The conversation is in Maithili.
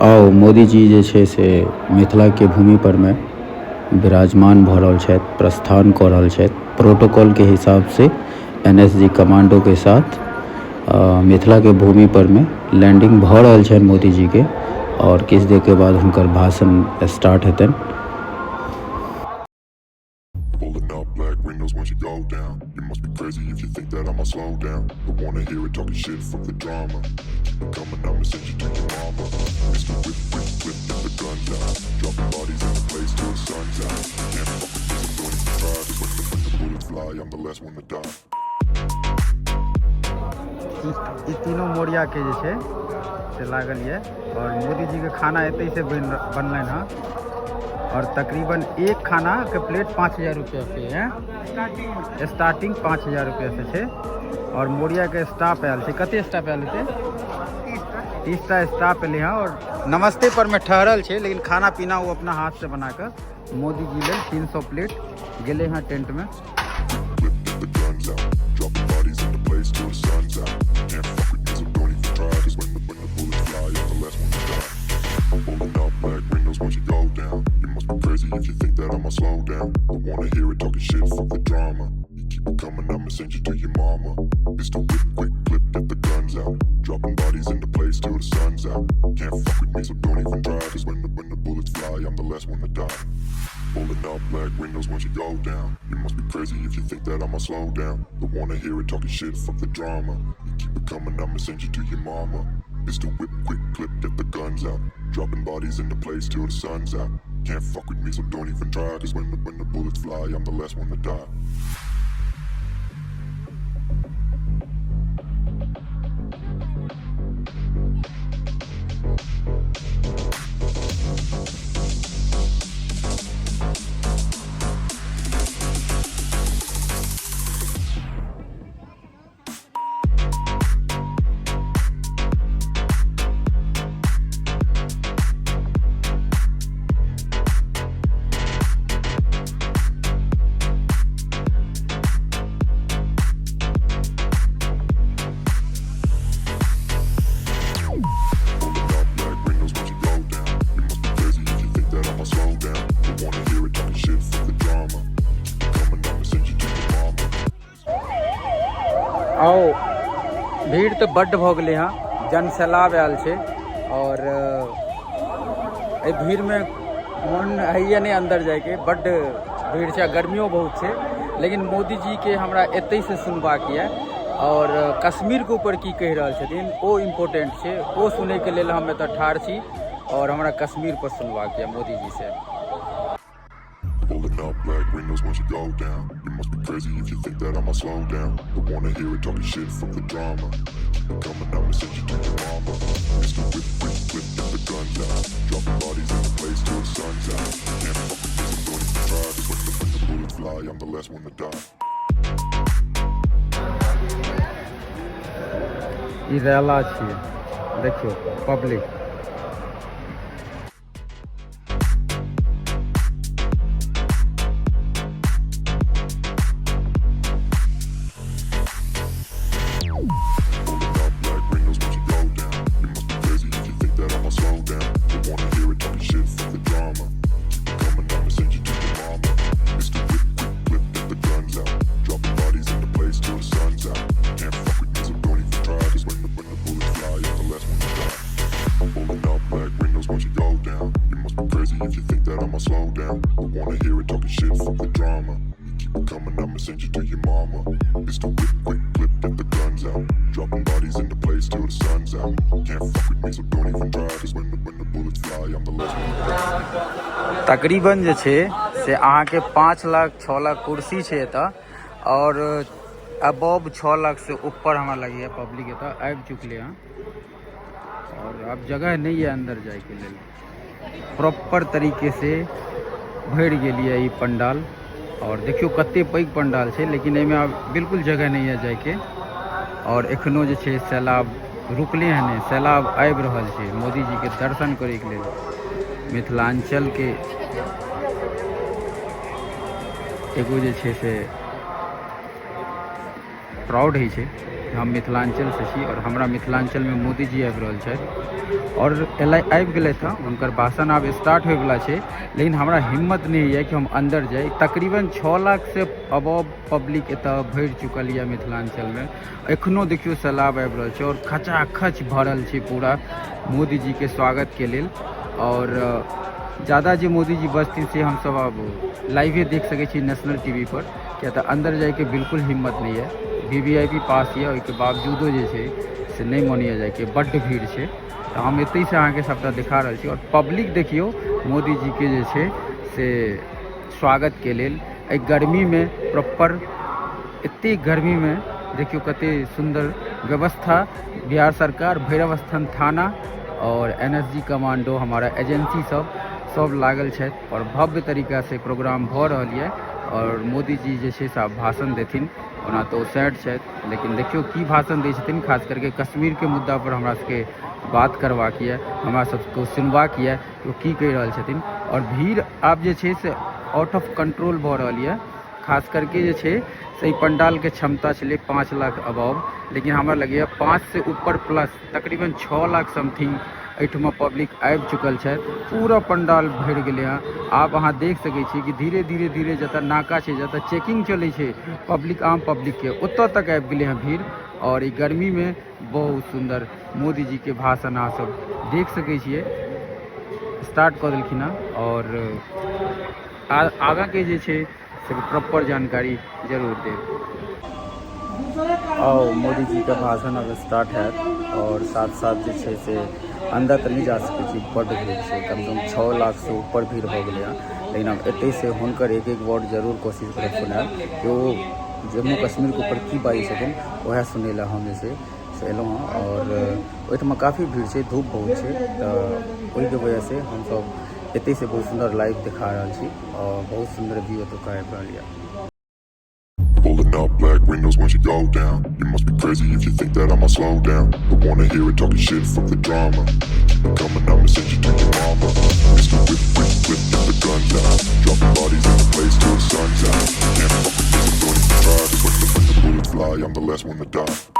आओ मोदीजी जे छै से मिथिलाके भूमि परमे विराजमान भऽ रहल छथि, प्रस्थान कऽ रहल छथि। प्रोटोकॉलके हिसाबसँ एन एस जी कमांडोके साथ मिथिलाके भूमि परमे लैंडिंग भऽ रहल छनि मोदीजीके आओर किछु देरके बाद हुनकर भाषण स्टार्ट हेतनि। Pulling up black windows once you go down. You must be crazy if you think that I'ma slow down. Don't wanna hear it talking shit from the drama. Keep it coming, I'ma send you to your mama. Mr. Whip, whip, whip, get the guns out. Dropping bodies in the place till the sun's out. Can't fuck with this, I'm going to try. 'Cause when the bullets fly, I'm the last one to die. ई तीनों मोरिया के जे छै से लागल यऽ और मोदी जी के खाना एतै से बनलनि हँ और तकरीबन एक खाना के प्लेट 5000 रुपया से है, स्टार्टिंग 5000 रुपया से छै। और मोरिया के स्टाफ आयल छै, कते स्टाफ आयल हेतै? 30टा स्टाफ एलै हँ और नमस्ते पर में ठहरल छै, लेकिन खाना पीना ओ अपना हाथ से बना कऽ मोदी जी लेल 300 प्लेट गेलै हँ टेंट में। Whip, get the guns out. Dropping bodies in the place till the sun's out. Can't fuck with me, so don't even try. 'Cause when the bullets fly, I'm the last one to die. Pulling up black windows once you go down. You must be crazy if you think that I'ma slow down. Don't wanna hear it talking shit, fuck the drama. You keep it coming, I'ma send you to your mama. Pistol whip, quick clip, get the guns out. Dropping bodies in the place till the sun's out. Can't fuck with me, so don't even try. 'Cause when the bullets fly, I'm the last one to die. Pulling up black windows once you go down. You must be crazy if you think that I'ma slow down. Don't wanna hear it talking shit, fuck the drama. You keep it coming, I'ma send you to your mama. Pistol whip, quick clip, get the guns out. Dropping bodies in the place till the sun's out. Can't fuck with me, so don't even try. 'Cause when the bullets fly, I'm the last one to die. Pulling up black windows once you go down. You must be crazy if you think that I'ma slow down. Don't wanna hear it talking shit, fuck the drama. Keep it coming, I'ma send you to your mama. आओ भीड़ तऽ बड्ड भऽ गेलै हँ, जनसैलाब आयल छै और एहि भीड़मे मोन होइए नहि अन्दर जाइके, बड्ड भीड़ छै आ गर्मियो बहुत छै। लेकिन मोदीजीके हमरा एतहिसँ सुनबाक यऽ और कश्मीरके ऊपर की कहि रहल छथिन ओ इम्पोर्टेंट छै, ओ सुनैके लेल हम एतऽ ठाढ़ छी और हमरा कश्मीर पर सुनबाक यऽ मोदीजीसँ। Pulling up black windows once you go down. You must be crazy if you think that I'ma slow down. Don't wanna hear it talking shit, fuck the drama. Keep it coming, I'ma send you to your mama. Mr. Whip, whip, whip, get the guns out. Dropping bodies in the place till the sun's out. Can't fuck with me, so don't even try. 'Cause when the bullets fly, I'm the last one to die. ई रैला छियै, देखियौ public. Pulling up black windows once you go down. You must be crazy if you think that I'ma slow down. Don't wanna hear it talking shit, fuck the drama. Keep it coming, I'ma send you to your mama. Mr. Whip, whip, whip, get the guns out. Dropping bodies in the place till the sun's out. Can't fuck with me, so don't even try. 'Cause when the bullets fly, I'm the last one to die. Pulling up black windows once you go down. You must be crazy if you think that I'ma slow down. Don't wanna hear it talking shit, fuck the drama. You keep it coming, I'ma send you to your mama. Pistol whip, quick clip, get the guns out. Dropping bodies in the place till the sun's out. Can't fuck with me, so don't even try. 'Cause when the bullets fly, I'm the last one to die. तकरीबन जे छै से अहाँके 5 लाख 6 लाख कुर्सी छै एतऽ और अबव 6 लाख से ऊपर हमरा लगैए पब्लिक एतऽ आबि चुकलै हँ और आब जगह नहि यऽ अन्दर जाइके लेल। प्रॉपर तरीके से भरि गेल यऽ ई पंडाल और देखियौ कते पैघ पंडाल छै, लेकिन एहिमे आब बिल्कुल जगह नहि यऽ जाइके। और एखनो जे छै सैलाब रुकले हँ नहि, सैलाब आबि रहल छै मोदीजीके दर्शन करैके लेल। मिथिलाञ्चलके एगो जे छै से प्राउड होइ छै। हम मिथिलाञ्चलसँ छी आओर हमरा मिथिलाञ्चलमे मोदीजी आबि रहल छथि। आओर एलै, आबि गेलथि हँ। हुनकर भाषण आब स्टार्ट होइवला छै, लेकिन हमरा हिम्मत नहि होइए कि हम अन्दर जाइ। तकरीबन 6 लाखसँ अबव पब्लिक एतऽ भरि चुकल यऽ मिथिलाञ्चलमे। एखनो देखियौ, सैलाब आबि रहल छै आओर खचाखच भरल छै पूरा मोदीजीके स्वागतके लेल। आओर ज्यादा जे मोदीजी बजथिन से हमसब आब लाइवे देख सकै छी नेशनल टीवी पर, किया तऽ अन्दर जाइके बिल्कुल हिम्मत नहि यऽ। वीवीआईपी पास यऽ, ओहिके बावजूदो जे छै से नहि मन यऽ जाइके, बड्ड भीड़ छै। तऽ हम एतहिसँ अहाँके सभटा देखा रहल छी। आओर पब्लिक देखियौ, मोदीजीके जे छै से स्वागतके लेल एहि गर्मीमे, प्रॉपर एतेक गर्मीमे देखियौ कते सुन्दर व्यवस्था बिहार सरकार, भैरव स्थान थाना और एनएसजी कमांडो, हमारा एजेंसी सब सब लागल छथि और भव्य तरीकासँ प्रोग्राम भऽ रहल यऽ। आओर मोदीजी जे छै से आब भाषण देथिन। ओना तऽ ओ सैड छथि, लेकिन देखियौ की भाषण दै छथिन। खास करके कश्मीरके मुद्दा पर हमरा सबके बात करबाक यऽ, हमरा सबके सुनबाक यऽ कि ओ की कहि रहल छथिन। आओर भीड़ आब जे छै से आउट ऑफ कंट्रोल भऽ रहल यऽ। खास करके जे छै से ई पंडालके क्षमता छलै 5 लाख अबव, लेकिन हमरा लगैए 5 से ऊपर प्लस, तकरीबन 6 लाख समथिंग एहिठमा पब्लिक आबि चुकल छथि। पूरा पंडाल भरि गेलै हँ। आब अहाँ देख सकै छी कि धीरे धीरे धीरे जतऽ नाका छै, जतऽ चेकिंग चलै छै पब्लिक, आम पब्लिकके, ओतऽ तक आबि गेलै हँ भीड़। आओर ई गर्मीमे बहुत सुन्दर मोदीजीके भाषण अहाँ सब देख सकै छियै। स्टार्ट कऽ देलखिन हँ आओर आगाँके जे छै से प्रॉपर जानकारी जरूर देब। आओ, मोदी जी के भाषण अब स्टार्ट हैत। और साथ साथ जे छै से अन्दर तऽ नहि जा सकै छी, बड्ड भीड़ छै। कमसँ कम 6 लाखसँ ऊपर भीड़ भऽ गेलै हँ। लेकिन हम एतहिसँ हुनकर एक एक वर्ड जरूर कोशिश करब सुनायब कि ओ जम्मू कश्मीरके ऊपर की बाजै छथिन। वएह सुनै लए हम जे छै से एलहुँ हँ। आओर ओहिठमा काफी भीड़ छै, धूप बहुत छै, तऽ ओहिके वजहसँ हमसब एतहिसँ बहुत सुन्दर लाइव देखा रहल छी आओर बहुत सुन्दर व्यू एतुका आबि रहल यऽ। Pulling up black windows once you go down. You must be crazy if you think that I'ma slow down. Don't wanna hear it talking shit, fuck the drama. Keep it coming, I'ma send you to your mama. Mr. Whip, whip, whip, get the guns out. Dropping bodies in the place till the sun's out. Can't fuck with this, so don't even try. 'Cause when the bullets fly, I'm the last one to die.